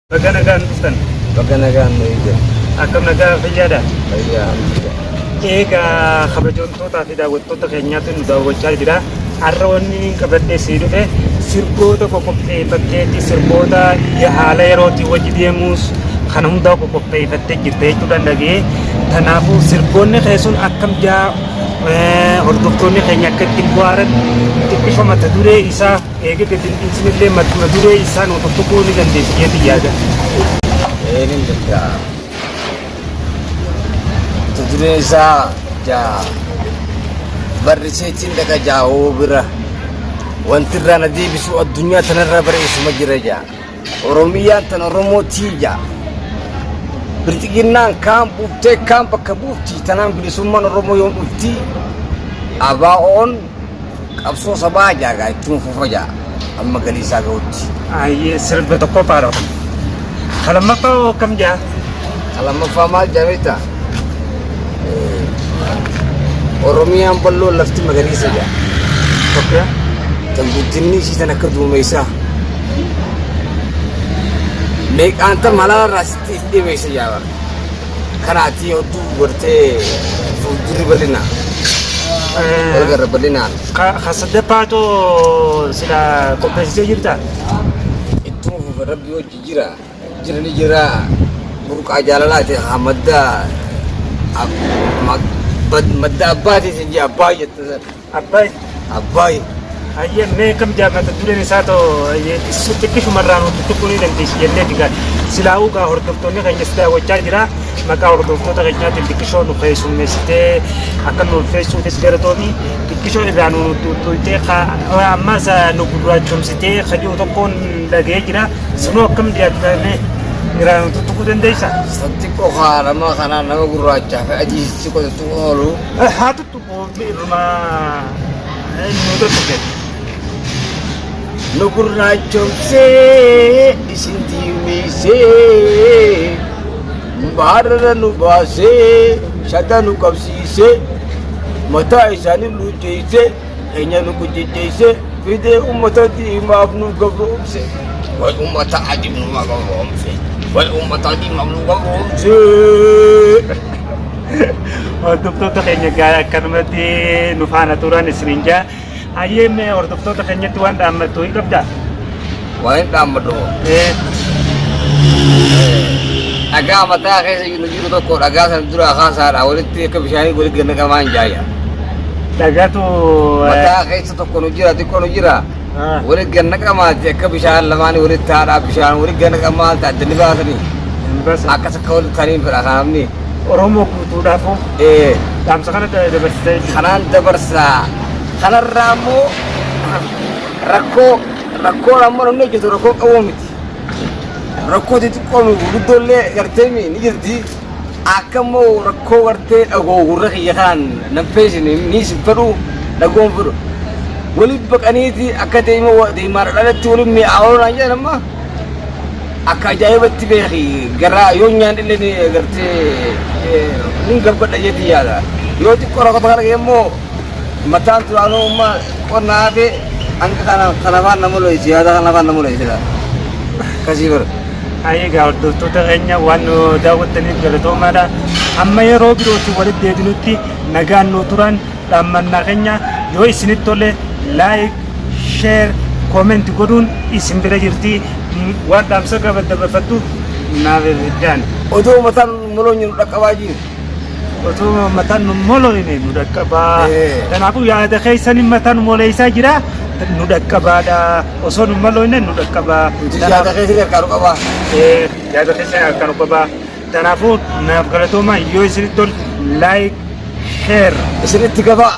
Baga nagaan dhuftan. Baga nagaan nu eegdan. Akkam nagaa fayyaadha? Fayyaa alhamdulillah. Egaa kabajamtootaa fi daawwattoota keenyaatu nu daawwachaa jira. Har'a wanni inni qabadhee sii dhufe sirboota qoqopheeffatteetti sirboota haala yerootiin wajji deemuus kana hundaa qoqopheeffattee jirta jechuudhaan dhaga'ee. Kanaafuu sirboonni kee sun akkam jaa hordoftoonni keenya akka ittiin bohaaran xiqqisho mata duree isaa Eega gad hin dhiisinillee matuma duree isaa nuu tuttuquu ni dandeessi jeetiin yaada. Ee nin danda'a. Mata dureen isaa jaa barriseetiin dhaqa jaa'oo bira wanti irraa na deebisu addunyaa tanarra bara isuma jira jaa. Oromiyaan tan Oromoo tii jaa. Bilxiginnaan kaan buuftee kaan bakka buufti tanaan bilisummaan Oromoo yoom dhufti ABOn Qabsoo sabaa jaagaa ittuma fufa jaa amma galii isaa ga'utti. Ayyee sirba tokkoffaadha kun. Ka lammaffaa hoo akkam jaa? Ka lammaffaa maal jaa beektaa? Oromiyaan bal'oon lafti magariisa jaa. Itoophiyaa. Tan guddinni isii tan akka duumessaa. Meeqaan tan halaala irraa sitti if dhibeessa jaa bara. Kana ati odduu gartee fuuldurri bal'ina. Walgarra bal'inaan. Ka sadaffaatu sila qopheessitee jirta? Ittuma fufa rabbi wajji jira. Jira ni jira. Burqaa jaalalaati haa madda madda abbaatii sin jee abbaa jette san. Abbaay. Abbaay. Hayyee mee kam jaa mata dureen isaa too xiqqishumarraa nu tuttuquu ni dandeessi jennee digaa silaa'uu gaa hordoftoonni keenya si daawwachaa jira maqaa hordoftoota keenyaatiin xiqqishoo nu keessummeessitee akka nu ulfeessuufis galatoomi xiqqishoo irraa nu tuttuqtee ammas nu gurraachomsitee kajuu tokkoon dhaga'ee jira sunuu akkam dhiyaatame irraa nu tuttuquu dandeessa? San xiqqoo haarama kanaa nama gurraachaa fi adii si qotatu oolu. Haa tuttuqu irruma nu tuttuqe. Nu gurraachomsee isin diimeessee baarara nu baasee shada nu qabsiisee mataa isaanii luucceessee keenya nu qujjejjeessee fidee ummata diimaaf nu gabroomse. Way ummata adiif nu gabroomse. Way ummata diimaaf nu gabroomse. Hordoftoota keenya gaa akkanumatti nu faana turan isiniin jaa. Hayyee mee hordoftoota keenyatti waan dhaammattu hin qabdaa? Waan hin dhaammadhu. Dhagaa mataa keessa nu jiru tokko dhagaa sana duraa kaasaadha walitti akka bishaanii walitti gad naqamaa hin jaaya. Dhagaatu Mataa keessa tokko nu jira xiqqoo nu jira. Walitti gad naqamaati akka bishaan lamaanii walitti haadhaa bishaan walitti gad naqamaa ta'e adda ni baasanii. Hin basan. Akkas akka walitti ta'anii fedha kanaafni. Oromoo guutuudhaafuu dhaamsa kana dabarsitee jechuudha. Kanaan dabarsaa. Kanarraa immoo rakkoo rakkoon ammoo namni hojjetu rakkoo qabuu miti. Rakkoo xixiqqoo mi gurguddoollee gartee mi ni jirti. Akka immoo rakkoo gartee dhagoo gurra kiyya kanaan nan feesine ni isin fedhu dhagoon fedhu. Waliin baqaniiti akka deema deemaa dhalatti waliin mi'aawoo naan jedhan amma akka ajaa'ibatti beeki garaa yoo nyaan illee ni gartee nin gabbadha jeetti yaada. Yoo xiqqoo rakkoo kana dhagee immoo Mataan duraanuu umma qonnaa hafe hanga kana kana afaan nama loysi yaada kana afaan nama loysi dha. Akkasii bara. Egaa hordoftoota keenya waan nu daawwattaniif galatoomaadha. Amma yeroo birootti walitti deebinutti nagaan nu turan dhaammannaa keenya yoo isinitti tole like, share, comment godhuun isin bira jirti. Waan dhaamsa qaba dabarfattu naaf daan. Odoo mataan moloonyi nu dhaqqabaa jiru. Otoo mataan nu moloyne nu dhaqqabaa. Kanaafuu yaada keessan mataan nu moleessaa jira nu dhaqqabaadha. Osoo nu moloyne nu dhaqqabaa. Nuti yaada keessan harkaa nu qabaa. Yaada keessan harkaa nu qabaa. Kanaafuu naaf galatoomaa yoo isinitti tole like share. Isinitti gafaa.